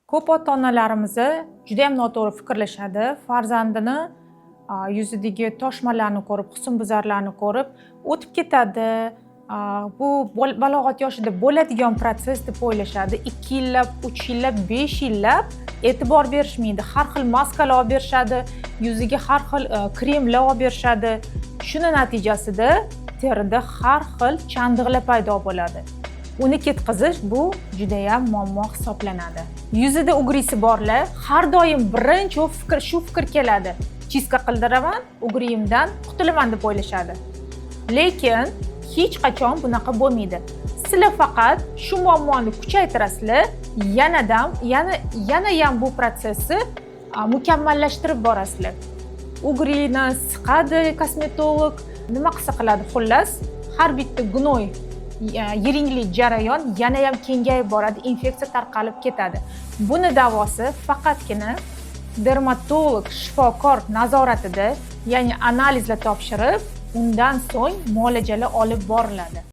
Ko'p ota onalarimiz judayam noto'g'ri fikrlashadi. Farzandini yuzidagi toshmalarni ko'rib, husnbuzarlarni ko'rib, o'tib ketadi, bu balog'at yoshida bo'ladigan protsess deb o'ylashadi. 2 yillab, 3 yillab, 5 yillab e'tibor berishmaydi. Har xil maskalar olib berishadi yuziga, har xil kremlar olib berishadi. Shuni natijasida terida har xil chandiqlar paydo bo'ladi. Uni ketkazish bu judayam muammo hisoblanadi. Yuzida угри si borlar har doim birinchi fikr, shu fikr keladi: чистка qildiraman, угри yimdan qutulaman deb o'ylashadi. Lekin hech qachon bunaqa bo'lmaydi. Sizlar faqat shu muammoni kuchaytirasizlar, yanadan yana yanayam bu protsessni mukammallashtirib borasizlar. Угри ni siqadi kosmetolog, nima qilsa qiladi, xullas, har bitta гной, yiringli jarayon yanayam kengayib boradi, infeksiya tarqalib ketadi. Buni davosi faqatgina dermatolog shifokor nazoratida, ya'ni analizlar topshirib, undan so'ng muolajalar olib boriladi.